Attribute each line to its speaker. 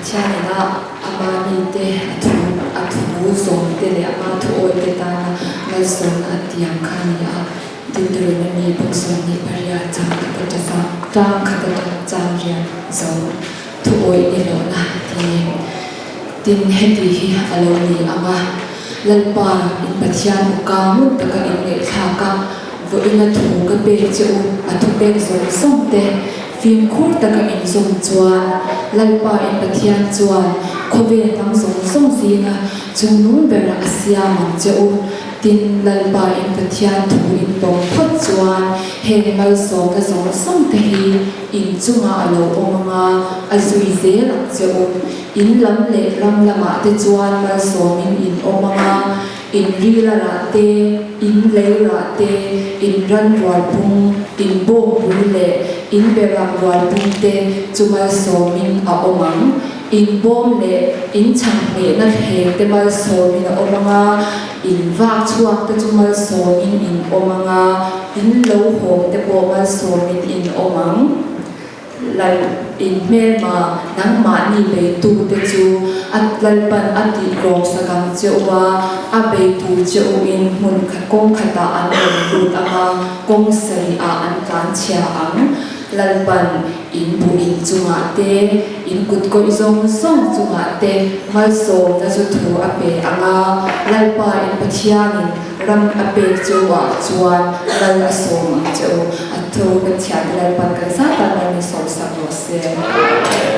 Speaker 1: Pathian ina ama mite a thu a thu zawmte leh ama thu awite tana malsawmna a tiang kha a ni a. Deuteronomy bawk 28 chang khat atanga tlang khat atanga chang rian zo thu awih ni lohna ti ni. Tin, heti hi a lo ni ang a, Lalpa in Pathian awka ngut taka in ngaihthlak a, vawiina thu ka pek che u, a thupek zawng zawng te fimkhur taka in zawm chuan Lalpa in Pathian chuan khawvel hnam zawng zawng zinga chungnung berah a siam ang che u. Tin, Lalpa in Pathian thu in pawm phawt chuan heng malsawmna zawng zawng te hi in chungah a lo awm ang a, a zui zel ang che u. In lam leh ram lamah te chuan malsawmin in awm ang a, in rila rah te, in lei rah te, in ran rual pung, in bawng bul leh in berah rual pung te chu malsawmin a awm ang. In bawm leh in chhanghnehna thleng te malsawmin a awm ang a, in vak chhuak te chu malsawmin in awm ang a, in lo hawng te pawh malsawmin in awm ang. Lal in hmelma nangmahni beitu te chu a Lalpan a tih tlawmsak ang che u a, a beitu che u in hmun kawng khatah an rawn lut ang a, kawng sarihah an tlanchhia ang. Lalpan in bu in chungah te, in kut kawih zawng zawng chungah te malsawmna chu thu a pe ang a, Lalpa in Pathianin ram a pek che u ah chuan lal a sawm ang che u. A thu kan chhiah te Lalpan kan zat tan mal min sawmsak rawh se.